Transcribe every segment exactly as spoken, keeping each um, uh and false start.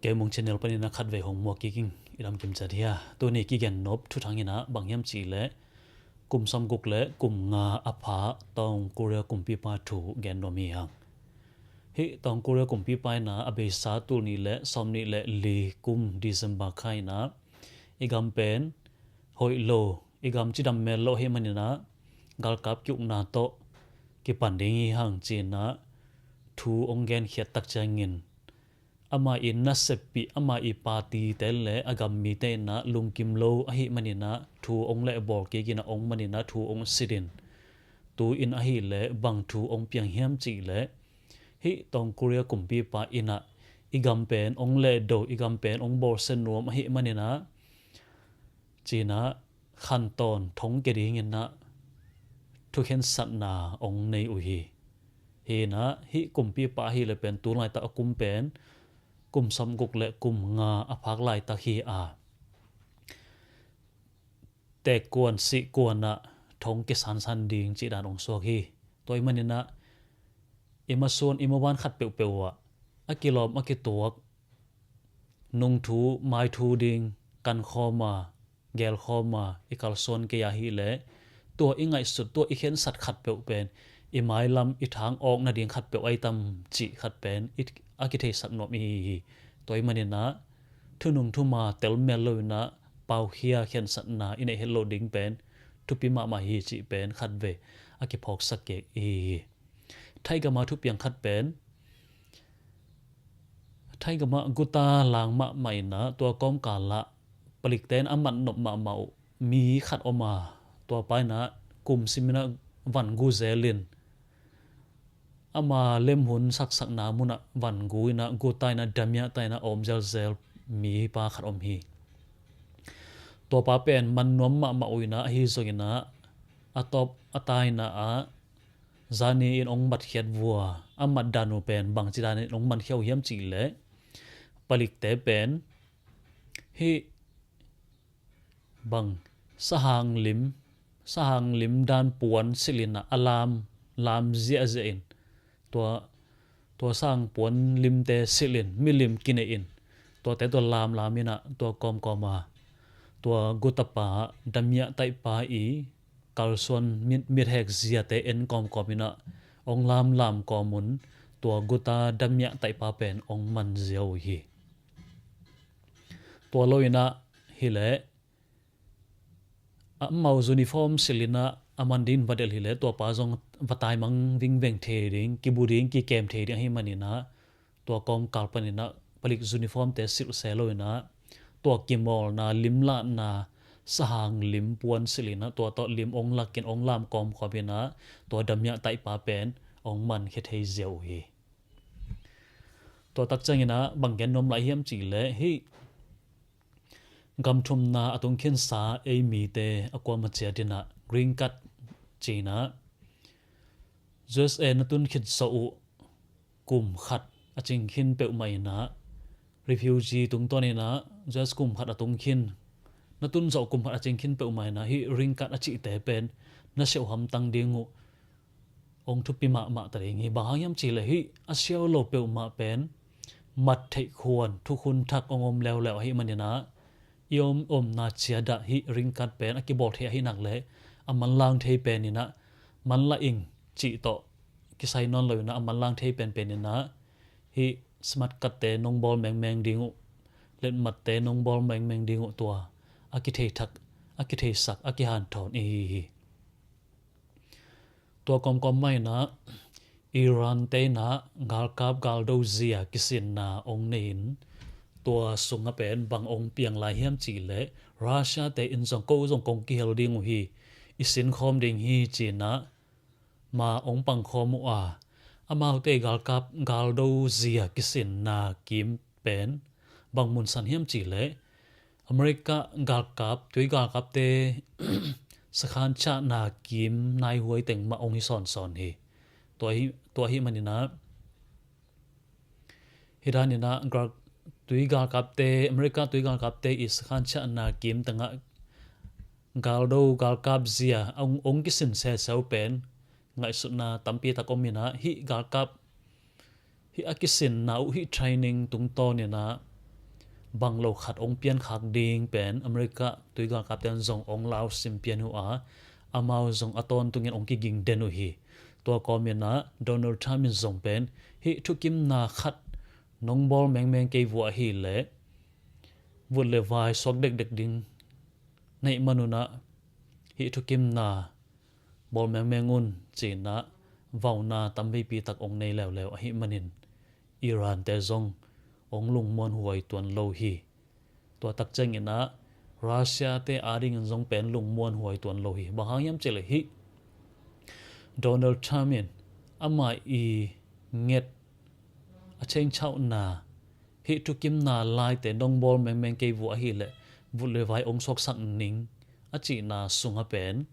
Kei Mung channel panin a khatvei hong muak kik ing. I dam kim ciat hia? Tuni kigen nop thuthang in a bang hiam cih leh kum sawmguk le kum nga a pha Tawng Korea kumpipa thu gen nuam hi hang. Hih Tawng Korea kumpipa in a, a beisa tul nih le sawmnih le li kum December kha in a, i gam pen hoih lo, i gam cidam mel lo ahih manin a, galkap kiukna tawh kipan ding hi hang ci in a thu hong genkhiat tak ciangin, amah i naseppih, amah i party te le a gam mite in a lungkim lo ahih manin a thu hong lehbawl kik in a, hong man in a thu hong sit in, tu in ahih leh bang thu hong piang hiam cih leh, hih Tawng Korea kumpipa in a, i gam pen hong lehdo, i gam pen hong bawlsia nuam ahih manin a, ci in a khantawn thong kia ding in a thukhensatna hong nei uh hi. Hi in a, hih kumpipa ahih leh pen tu laitak a kum pen kum sawmguk le kum nga a phak laitak hi a, teek kuan sih kuan ah thong kisansan ding cih dan hong suak hi. Tua ahih manin a, i masuan i maban khat peuhpeuh ah a kilawm a kituak, nungthu maithu ding kankhawm a, gelkhawm a, i kalsuan kei ahih leh, tua i ngaihsut, tua i khensat khat peuh pen i mailam i thang awk nading khat peuh ahi tam cih khat pen i, a kitheisak nuam i hi hi. Tua ahih manin a, thunung thuma tel mel lo in a, paukhia khensatna i neih het loh ding pen thupi mahmah hi cih pen khatvei a kiphawksak kik i hi hi. Thaigam a thupiang khat pen, thaigam ah guta lang mahmah in a, tua kawmkal ah palikte in a mat nop mahmah uh mi khat om a, tua pa in a kum sim in a van gu zel in, ama lemhun saksakna mun ah van gu in a, guta in a, damiah ta in a om zelzel mipa khat om hi. Tua pa pen man nuam mahmah uh in a, ahi zongin a, a tawp a taina ah zani in hong matkhiat vua, a mat dan uh pen bangci dan in hong mankhia uh hiam cih leh, palikte pen hih bang sahang lim, sahang lim dan puan silh in a, a lam, lam ziahziah in, tua, tua sahang puan limte silh in, milim kineih in, tuate tua lamlam in a, tua kawmkawm a, tua gutapa, damiah taihpa i kalsuan mit, mithek ziate en kawmkawm in a, hong lamlam kawm un, tua guta damiah taihpa pen hong man zia uh hi. Tua lo in a, hi leh, amau uniform silh in a, a man ding va delh hi leh, tua pa zong va taimang vingveng thei ding, kibu ding, kikem thei ding ahih manin a, tua kawmkal panin a palik uniformte silh se lo in a, tua kimawlna, limlahna, sahang lim puan silh in a, tua tawh lim hong lak in hong lam kawmkawm in a, tua damiah taihpa pen hong mankhia thei zia uh hi. Tua tak ciangin a bang gen nuam lai hiam cih leh, hih gam thumna a tung khinsa ei mite a kuamah ciat in a, green card ci in a, U S A na tun khin zawh uh kum khat a cing khin peuhmah in a, refugee tungtawn in a, U S kum khat a tung khin, na tun zawh kum khat a cing khin peuhmah in a, hih green card a cihte pen na siauh hamtang ding uh hong thupi mahmah ta ding hi. Bang hang hiam cih leh, hih a siau lo peuhmah pen mat theih khuan, thukhun thak hong om leuleu ahih manin a, i om, omna ciat ah hih green card pen a kibawl thei ahih nak leh, a manlang thei pen in a, manlah ing cih tawh kisai nawn lo in a, a manlang thei penpen in a, hih smart card te nong bawl mengmeng ding uh, letmatte nong bawl mengmeng ding uh, tua a kithei thak, a kitheisak, a kihanthawn i hi hi. Tua kawmkawm mah in a, Iran te in a galkap galdo zia kisinna hong nei in, tua sungah pen bang hong piang lai hiam cih leh, Russia te in zong ko zong kong kihel ding uh hi, i sinkhawm ding hi ci in a, ma hong pangkhawm uh a, amaute galkap galdo zia kisinna kim pen bang mun san hiam cih leh, America galkap, tui galkapte sakhan ciahna kim naihuai teng mah hong hi sawnsawn hi. Tua hi, tua ahih manin a, hi dan in a, gal, tui galkapte, America tui galkapte i sakhan ciahna kim tengah galdo galkap zia hong, hong kisin sese uh pen ngaihsutna tampi tak om in a, hih galkap, hih a kisinna uh, hih training tungtawn in a, bang lo khat ong piankhak ding pen America tui galkapten zong ong lau sim pian uh a, amau zong a tawntungin ong kiging den uh hi. Tua kawmin ah Donald Trump in zong pen hih thukimna khat nong bawl mengmeng kei vua ahileh vut le vai suak dekdek ding na hih manun ah hih thukimna bawl mengmeng un ci-in ah vauna tamveipi tak ong nei leuleu ahih manin Iran te zong ong lungmuanhuai tuan lo hi. Tua tak ciangin ah Russia te adingin zong pen lungmuanhuai tuan lo hi. Bang hang hiam cih leh hih Donald Trump in amah i nget a chengchauhna hih thukimna laite nong bawl mengmeng kei vua ahileh vut le vai ong suaksak ning a cihna sungah pen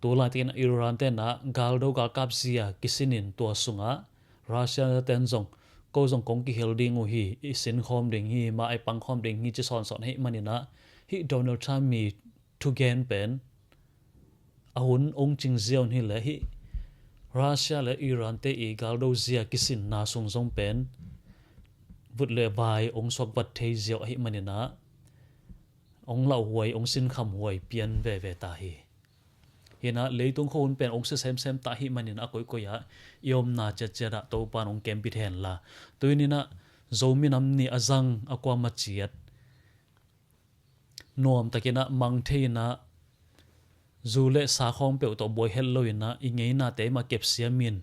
tu laitakin Iran ten ah galdo galkap zia kisinin tua sungah Russia ten zong ko zong kong kihel ding uh hi, i sinkhawm ding hi, mah i pangkhawm ding hi ci sawnsawn ahih manin ah hih Donald Trump mi thugen pen a hun ong cing ziau hileh hih Russia le Iran te i galdo zia kisinna sung zong pen vut le vai ong suak vat thei ziau ahih manin ah ong lauhuai ong sinkhamhuai pian veve ta hi. Hi-in ah leitung khuahun pen ong sia semsem ta ahih manin a koikoi ah i omna ciatciat ah Topan ong kempit hen la. Tuni-in ah Zomi Nam Ni a zang a kuama ciat nuamtakin ah mang thei-in ah zu le sa khawng peuh tawh buai het loin ah i ngeinate mah kepsiam in,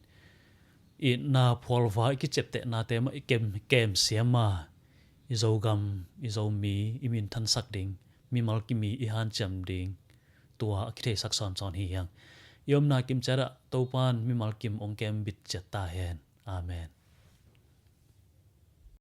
i na phualva i kiciaptehnate mah i kem, kemsiam a i Zogam, i Zomi i minthansak ding, mimal kim i hanciam ding tua a kitheisak sawnsawn hi hang. I omna kim ciat ah Topan mimal kim ong kembit ciat ta hen. Amen.